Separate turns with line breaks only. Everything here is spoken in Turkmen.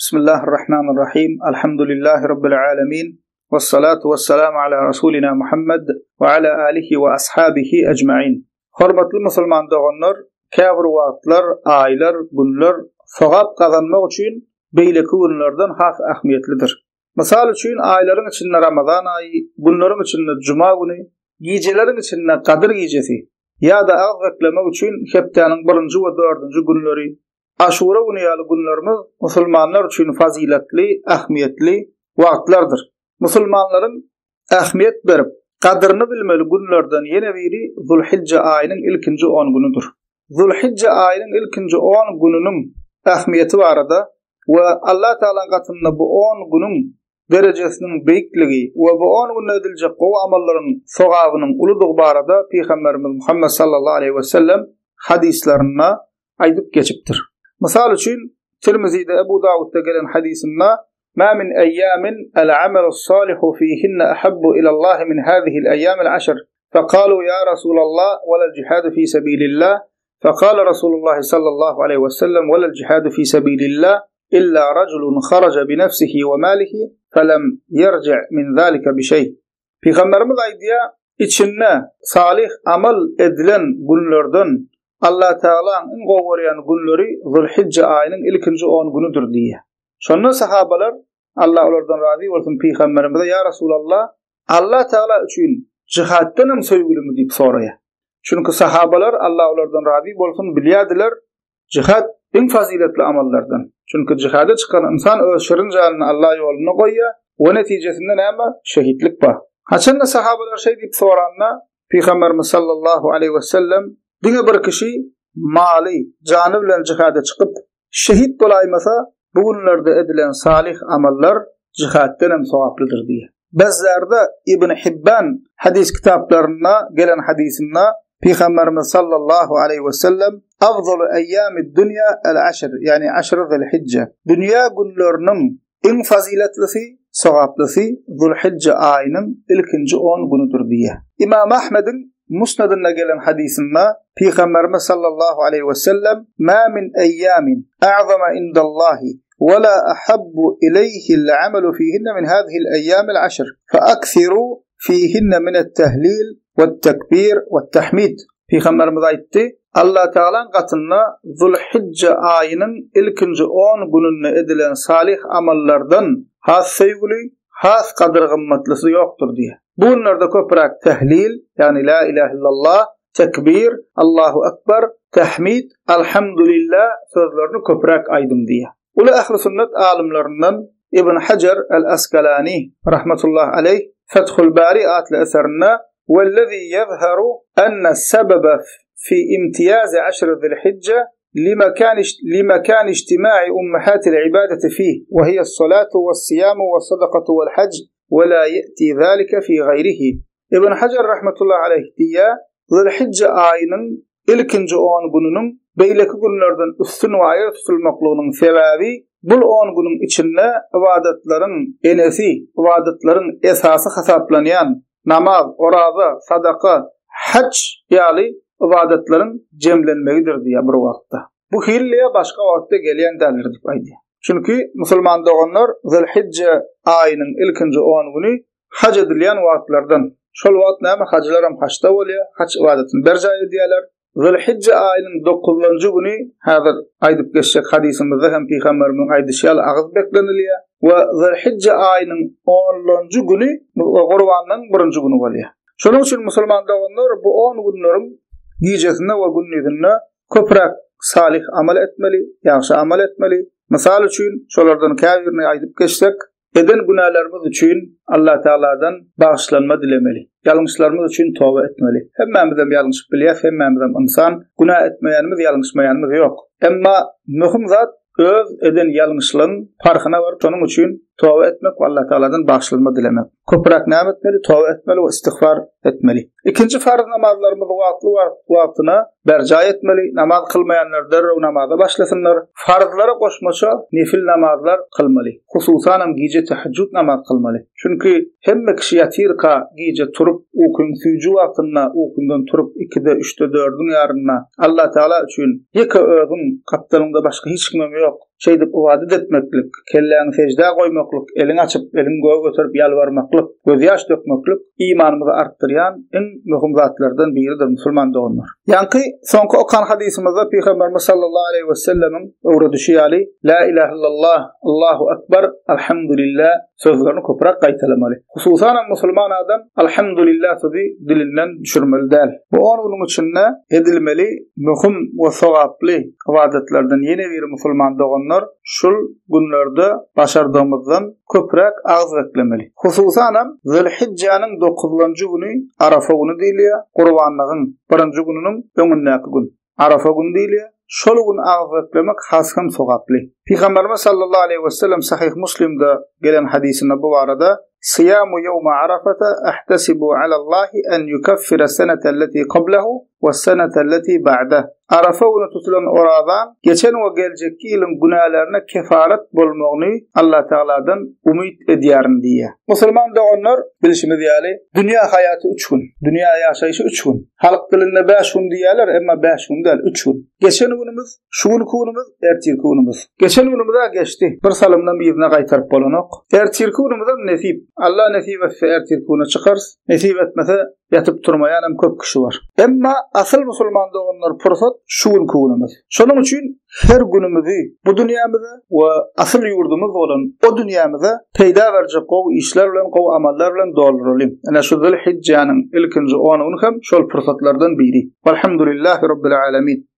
Bismillahirrahmanirrahim. Alhamdulillahi Rabbil alemin. Wassalatu wassalamu ala Rasulina Muhammed we ala alihi we ashabihi ecmain. Hormatly musulman doganlar, käbir wagtlar, aýlar, günler sogap gazanmak üçin beýleki günlerden has ähmiýetlidir. Mysal üçin, aýlaryň içinde Ramazan aýy, günleriň içinde juma güni, gijeleriň içinde Gadyr gijesi ýa-da agyz beklemek üçin hepdäniň birinji we dördünji günleri, Aşura güni ýaly günlerimiz musulmanlar üçin fazyletli, ähmiýetli wagtlardyr. Musulmanlaryň ähmiýet berip, gadyryny bilmeli günlerden ýene biri Zulhijje aýynyň ilkinji on günüdir. Zulhijje aýynyň ilkinji on gününiň ähmiýeti barada we Allah Tagalaň gatynda bu on günüň derejesiniň beýikligi we bu on günde ediljek gowy amallaryň sogabynyň uludygy barada Pygamberimiz Muhammet sallallahu aleýhi wesellem hadyslarynda aýdyp geçipdir. Mysal üçin, Tirmizide, Ebu Dawudda gelen hadysynda, Ma min eýýamin el-amelus-salihu fihinne ahabbu ilallahi min hazihil eýýamil aşr. Fekalu ýa Rasulallah welel jihadu fi sebilillah. Fekale Rasulullah sallallahu aleýhi wesellem welel jihadu fi sebilillah illa rajulun haraja bi nefsihi we malihi felem yerji' min zalika bi şeý. Pygamberimiz aýdýar, içinde salyh amal edilen günlerden Allatagalaň iň gowy görýän günleri Zulhijje aýynyň ilkinji on günüdir diýýär. Şonda sahabalar, Allah olardan razy bolsun, Pygamberimize, Ýa Resulallah, Allatagala üçin jihatdan hem söýgülimi diýip soraýar. Çünki sahabalar, Allah olardan razy bolsun, bilýärdiler, Jihad iň fazyletli amallardan. Çünki jihada çykan ynsan öz şirin janyny Allah ýolunda goýýar we netijesinde näme? Şehitlik bar. Haçanda sahabalar şeý diýip soranda, Pygamberimiz sallallahu aleýhi wesellem diňe bir kişi maly, jany bilen jihada çykyp, şehit bolaýmasa, bu günlerde edilen salyh amallar jihatdan hem sogaplydyr diýýär. Bezzarda Ibn Hibban hadys kitaplarynda gelen hadysynda Pygamberimiz sallallahu aleýhi we sellem Afzalu eýýamid dunýa el-aşr, ýagny aşr zilhijje. Dünýä günleriniň iň fazyletlisi, sogaplysy Zulhijje aýynyň ilkinji on günüdir diýýär. Ymam Ahmediň Musnadynda gelen hadysynda Pygamberimiz sallallahu aleýhi we sellem Ma min eýýamin a'zama indallahi we la ahabbu ileýhil amalu fihinne min hazihil eýýamil aşr fe aksiru fihinne minet-tehlil wet-tekbir wet-tahmid. Pygamberimiz aýtdy, Allatagalaň gatynda Zulhijje aýynyň ilkinji on gününde edilen salyh amallardan has söýgüli, has gadyr-gymmatlysy ýokdur diýýär. Bu günlerde köpräk tehlil, ýagny La ilahe illallah, tekbir, Allahu ekber, tahmid, Alhamdulillah sözlerini köpräk aýdyň diýýär. Uly ähli-sünnet alymlaryndan Ibn Hajar al-Askalani rahmetullah aleýh Fethul Bari atly eserinde Wellezî ýezheru enne sebebe fi imtiýazi aşri zilhijje limekan ijtima'i ummahatil ibadeti fih we hiýes-salatu wes-siýamu wes-sadakatu wel-hajj we la ýe'ti zalike fi gaýrihi. Ibn Hajar rahmetullahi aleýh diýýär, Zilhijje aýynyň ilkinji on gününiň beýleki günlerden üstün we aýry tutulmaklygynyň sebäbi, bul on günüň içinde ybadatlaryň enesi, ybadatlaryň esasy hasaplanýan namaz, oraza, sadaka, haj ýaly ybadatlaryň jemlenmegidir diýýär bir wagtda. Bu hili başga wagtda gelýän däldir diýip aýdýar. Çünki musulman doganlar Zilhijje aýynyň ilkinji on güni haj edilýän wagtlardan. Şol wagt näme hajylaram haçda bolýar, haç ybadatyny berjaý edýärler. Zülhijje aýynyň dokuzynjy güni häzir aýdyp geçjek hadysymyzda hem pygamberimiziň aýdyşy ýaly agyz beklenilýär we Zülhijje aýynyň onlanjy güni Gurbanlygyň birinji güni bolýar. Şonuň üçin musulman doganlar bu on günleriň gijesinde we gündizinde köpräk salyh amal etmeli, ýagşy amal etmeli. Mysal üçin, şolardan käbirini aýdyp geçsek, Eden günälerimiz üçin Allatagaladan bagyşlanma dilemeli. Ýalňyşlarymyz üçin toba etmeli. Hemmämizem ýalňyşyp bilýäs, hemmämizem ynsan. Günä etmeýänimiz, ýalňyşmaýanymyz ýok. Emma möhüm zat öz eden ýalňyşlygyň parhyna baryp şonuň üçin toba etmek we Allatagaladan bagyşlanma dilemek. Köpräk näme etmeli? Toba etmeli we istigfar etmeli. Ikinji farz namazlarymyzy wagtly wagtyna berjaý etmeli, namaz kylmaýanlar derrew namaza başlasynlar. Farzlara goşmaça nefil namazlar kylmaly. Hususanam gije tehejjüd namaz kylmaly. Çünki hemme kişi ýatyrka gije turup ukyň süýji wagtynda ukyňdan turup ikide, üçde, dördüň ýarynda Allatagala üçin ýeke özüň gapdalyňda başga hiç kimem ýok. Şeýdip ybadat etmeklik, kelläňi seždä goýmaklyk, eliňi açyp, eliňi göge göterip ýalbarmaklyk, gözýaş dökmeklik imanymyzy artdyrýan iň möhüm zatlardan biridir, musulman doganlar. Ýaňky soňky okan hadysymyzda Pygamberimiz sallallahu aleýhi wesellemiň öwredişi ýaly, La ilahe illallah, Allahu ekber, Alhamdulillah sözlerini köpräk gaýtalamaly. Hususanam musulman adam Alhamdulillah sözi dilinden düşürmeli däl. Bu on günüň içinde edilmeli möhüm we sogaply ybadatlardan ýene biri musulman doganlar şul günlerde başardygymyzdan köpräk agyz beklemeli. Hususanam Zülhijjäniň dokuzlanjy güni Arafa güni diýilýär, gurbanlygyň birinji gününiň öňündäki gün. Arafa güni diýilýär. Şol gün agyz beklemek has hem sogaply. Pygamberimiz sallallahu aleýhi wesellem Sahyh Muslimde gelen hadysynda bu barada, Syýamu ýewme Arafata ahtasibu alallahi en ýukaffira senete alleti kablehu we senete alleti ba'deh. Arafa güni tutulan orazaň geçen we geljekki ýylyň günälerine kefaret bolmagyny Allatagaladan umyt edýärin diýýär. Musulman doganlar, bilşimiz ýaly, dünýä haýaty üç gün, dünýä ýaşaýşy üç gün. Halk dilinde bäş gün diýýärler, emma bäş gün däl, üç gün. Geçen günümiz, şu günki günümiz, ertirki günümiz. Geçen günümiz-ä geçdi, bir salymdan yzyna gaýtaryp bolanok. Ertirki günümizem nesip. Alla nesip etse ertirki güne çykarys, nesip etmese ýatyp turmaýan hem köp kişi bar. Emma asyl musulman doganlar pursat şu günki günümiz. Şonuň üçin her günümizi bu dünýämize we asyl ýurdumyz bolan o dünýämize peýda berjek gowy işler bilen, gowy amallar bilen dolduralyň. Ine şu Zülhijjäniň ilkinji on güni hem şol pursatlardan biri. Walhamdulillahi Rabbil Alemin.